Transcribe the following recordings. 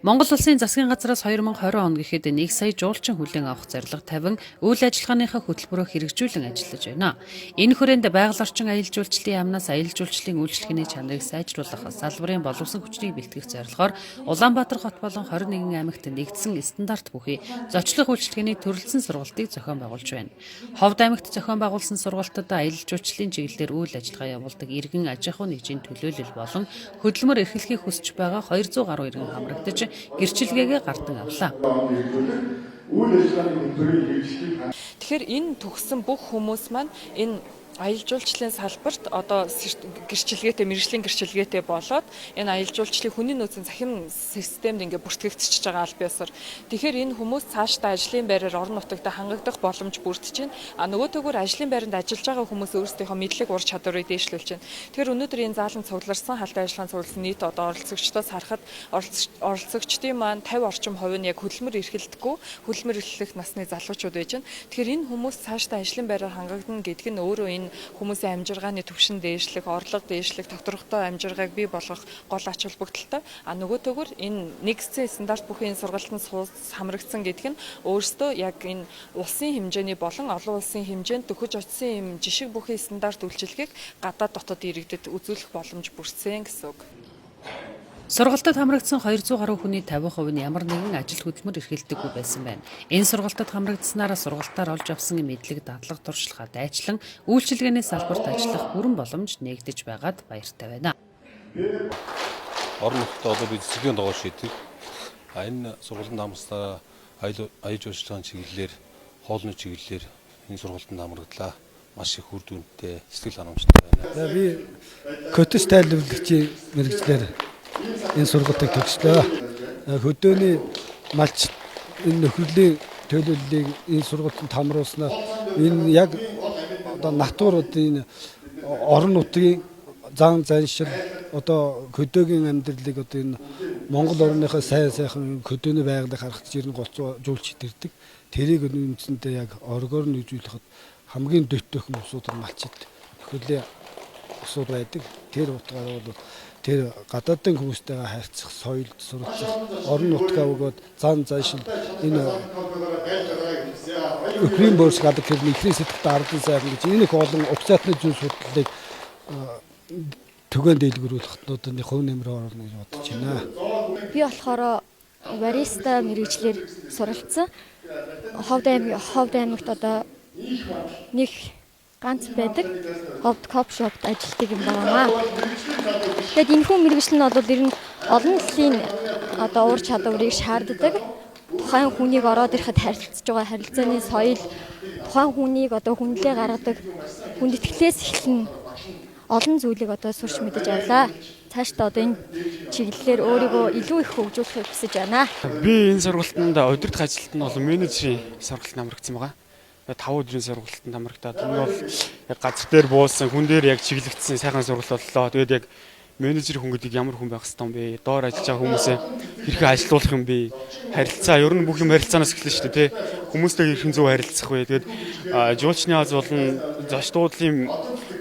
Монгол Улсын засгийн газраас 2020 он гэхэд 1 сая жуулчин хүлээн авах зорилго тавин үйл ажиллагааныхаа хөтөлбөрөөр хэрэгжүүлэн ажиллаж байна. Энэ хүрээнд байгаль орчин аялал жуулчлалын яамнаас аялал жуулчлалын үйлчилгээний чанарыг сайжруулах, салбарын боловсон хүчнийг бэлтгэх зорилгоор Улаанбаатар хот болон 21 аймагт нэгдсэн стандарт бүхий зочлох үйлчилгээний төрөлцсөн сургалтыг зохион байгуулж байна. Ховд аймагт зохион байгуулсан сургалтад аялал жуулчлалын чиглэлээр үйл ажиллагаа явуулдаг иргэн аж ахуйн нэгжийн төлөөлөл болон хөдөлмөр эрхлэхийг хүсэж байгаа 200 гаруй иргэн хамрагдаж гэрчилгээгээ гардан авлаа. Тэгэхээр энэ төгссөн бүх хүмүүс маань энэ аялал жуулчлалын салбарт одоо гэрчилгээтэй, мэргэжлийн гэрчилгээтэй болоод энэ аялал жуулчлалын хүний нөөцийн цахим системд ингээ бүртгэгдчихэж байгаа аль биесээр. Тэгэхээр энэ хүмүүс цаашдаа ажлын байраар орон нутагт хангагдах боломж бүрдэж байна. А нөгөөтэйгүр ажлын байранд ажиллаж байгаа хүмүүс өөрсдийнхөө мэдлэг ур чадварыг дээшлүүлж байна. Тэгэхээр өнөөдөр энэ зааланд цугларсан халтай ажиллагаанд цугласан нийт одоо оролцогчдоос харахад оролцогчдын маань 50 орчим хувь нь яг хөдөлмөр эрхэлдэггүй, хөдөлмөр эрхлэх насны залуучууд байж байна. Тэгэхээр энэ хүмүүс цаашдаа ажлын байраар хангагдана гэдэг нь өөрөө энэ хүмүүсийн амжиргааны түвшин дээшлэх, орлого дээшлэх, тогтвортой амжиргааг бий болгох гол ач холбогдолтой. А нөгөөтэйгүр энэ нэгдсэн стандарт бүхий энэ сургалтанд хамрагдсан гэдэг нь өөрсдөө яг энэ улсын хэмжээний болон олон улсын хэмжээнд төхөж очсон юм жишг бүхий стандарт үйлчилгээг гадаад дотоод иргэдэд үзүүлэх боломж бүрдсэн гэсэн үг. Сургалтад хамрагдсан 200 гаруй хүний 50% нь ямар нэгэн ажил хөдөлмөр эрхэлдэггүй байсан байна. Энэ сургалтад хамрагдсанаараа сургалтаар олж авсан мэдлэг, дадлага туршлагаа дайчлан үйлчилгээний салбарт ажиллах бүрэн боломж нээгдэж байгаад баяртай байна. Орон нутгад одоо би цэцэрлэгийн тогоо шийдэг. А энэ сургалтанд хамрагдсанаараа аялал жуулчлалын чиглэлээр, хоолны чиглэлээр энэ сургалтанд хамрагдлаа. Маш их үр дүнтэй, сэтгэл ханамжтай байна. Би көтөс тайлбарлагчийн мэргэжлээр энэ сургалтыг төгслөө. Хөдөөний малч энэ нөхрөлийн төлөөллийг энэ сургалтанд хамруулснаар энэ яг одоо натур одоо энэ орон нутгийн зан заншил одоо хөдөөгийн амьдралыг одоо энэ Монгол орныхоо сайн сайхан хөдөөний байгалыг харахад жирэн голцоо жуулч ирдэг. Тэрийг үндсэндээ яг оргоор нь үзүүлэхэд хамгийн дөтдөхөн усууд малчид нөхрөлийн усууд байдаг. Тэр утгаараа бол тэр гадаадын хүмүүстэйгээ харьцах, соёлд суралцах, орон нутгаа өгөөд зан заншил энэ өхрийн бөөрс гадаг тэр ихрийн сэтгэлд ардан сайхан гэж энэ их олон уг сайтны зүйн судлалыг түгээн дэлгэрүүлэхэд одоо хувь нэмрээ оруулна гэж бодож байна. Би болохоор бариста мэргэжлээр суралцсан. Ховд аймагт одоо нэг ганц байдаг. Ховд кофе шопт ажилладаг юм байна. Тэгээд энэ хүн мэргэжил нь бол ер нь олон төрлийн одоо ур чадварыг шаарддаг. Тухайн хүнийг ороод ирэхэд харилцаж байгаа харилцааны соёл, тухайн хүнийг одоо хүнлээ гаргадаг хүндэтгэлээс эхлэн олон зүйлийг одоо сурч мэдэж авлаа. Цаашдаа одоо энэ чиглэлээр өөрийгөө илүү их хөгжүүлэхийг хүсэж байна. Би энэ сургалтанд удирдах ажилтан болон менежерийн сургалтанд хамрагдсан байгаа. 5 өдрийн сургалтанд хамрагдаад энэ бол яг газар дээр буусан хүн дээр яг чиглэгдсэн сайхан сургалт боллоо. Тэгээд яг менежер хүн гэдэг ямар хүн байх хэвээр юм бэ? Доор ажиллаж байгаа хүмүүсээ хэрхэн ажилуулах юм бэ? Харилцаа ер нь бүх юм харилцаанаас эхэлнэ шүү дээ, тий. Хүмүүстэй хэрхэн зөв харилцах вэ? Тэгээд жуулчны аз болон зочдлын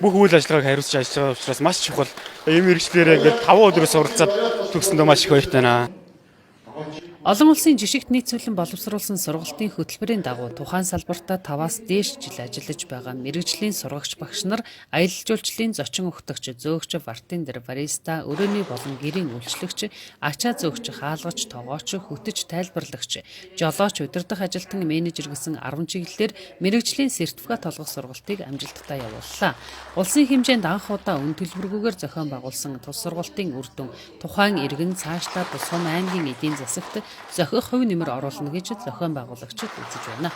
бүх үйл ажиллагааг хариуцж ажиллаж байгаа учраас маш чухал. Ийм мэргэжлээрээ ингээд 5 өдрөө суралцаад төгсөндөө маш их баяртай байна. Олон улсын жишгт нийцүүлэн боловсруулсан сургалтын хөтөлбөрийн дагуу тухайн салбартаа 5-аас дээш жил ажиллаж байгаа мэргэжлийн сургагч багш нар аялал жуулчлалын зочин өгтөгч, зөөгч, бартендер, бариста, өрөөний болон гэрийн үйлчлэгч, ачаа зөөгч, хаалгач, тогооч, хөтөч, тайлбарлагч, жолооч, удирдах ажилтан, менежер гэсэн 10 чиглэлээр мэргэжлийн сертификат олгох сургалтыг амжилттай явууллаа. Улсын хэмжээнд анх удаа үн төлбөргүйгээр зохион байгуулсан тус сургалтын үр дүн тухайн иргэн цаашлаад сум аймгийн эдийн засагт зохих хувь нэмэр оруулна гэж зохион байгуулагчид үзэж байна.